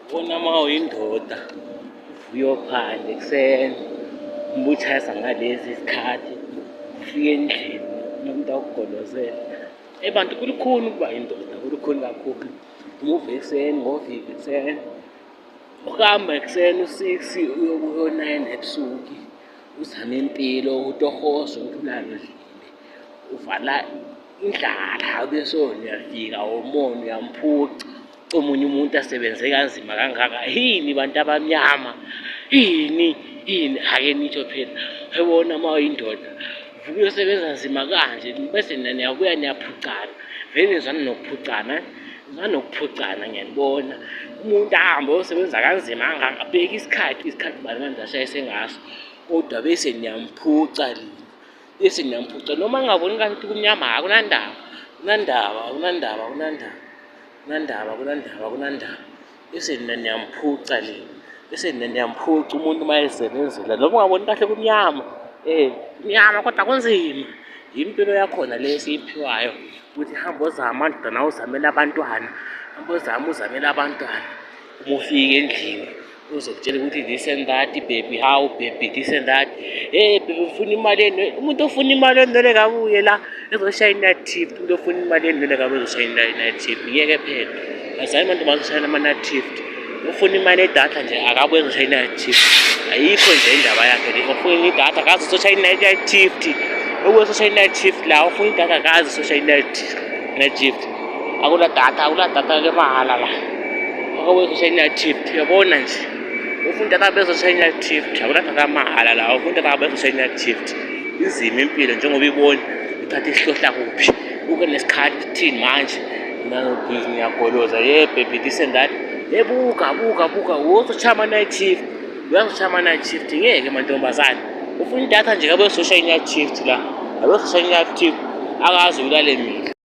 Ubona uma uyindoda uvuka ekuseni ubuthayisa ngalezi zikhathi ufike endlini umuntu akugolozele. Eyi bantu kulukhuni ukuba yindoda, kulukhuni kakhulu. Uma uvuka ekuseni ngovivi ekuseni, uhamba ekuseni u-six uyobuya o-nine ebusuku, uzame impilo utohoze ukuthi ulale udlile, uvala indlala bese uyafika awumoni uyamphuca. Omunye umuntu asebenze kanzima kangaka yini bantu abamnyama yini yini ake nitsho phela yabona uma uyindoda vuka uyosebenza nzima kanje bese nina niyabuya niyaphucana vele nizwana nokuphucana nizwana nokuphucana ngiyanibona umuntu ahambe osebenza kanzima kangaka bheka isikhathi isikhathi bani manje ashayise ngaso kodwa bese niyamphuca nina bese niyamphuca noma ngingaboni kahle ukuthi kumnyama akunandaba akunandaba akunandaba akunandaba Kunandaba, kunandaba, kunandaba. Bese nina niyamphuca nina. Bese nina niyamphuca umuntu uma ezisebenzela. Noma ungaboni kahle kumnyama. Eh, kumnyama kodwa kunzima. Impilo yakhona le esiyiphiwayo ukuthi hamba ozama ndodana uzamele abantwana. Hamba ozama uzamele abantwana. Uma ufika endlini uzokutshela ukuthi this and that baby how baby this and that hey baby ufuna imali enwele umuntu ofuna imali enwele kabuye la ezoshaya i-night shift umuntu ofuna imali enwele kabuye ezoshaya i-night shift ngiyeke phela azani abantu bazoshayela ama-night shift ufuna imali edatha nje akabuye ezoshaya i-night shift ayikho nje indaba yakhe le ufuna idatha akazi uzoshaya i-night shift ubuye uzoshaya i-night shift la ufuna idatha akazi uzoshaya i-night shift akula data akula data ke mahala la akabe night shift uyabona nje ufuna data bezoshaya night shift akula data mahala la ufuna data bezoshaya night shift inzima impilo njengoba ibona ithatha isihlohla kuphi uke nesikhathi thini manje ngiyabhizi ngiyagoloza ye baby this and that ye buka buka buka wozoshaya ama-night shift uyazoshaya ama-night shift ngeke mantombazane ufuna idatha nje kabe uzoshaya i-night shift la abe uzoshaya i-night shift akazi ulale mina.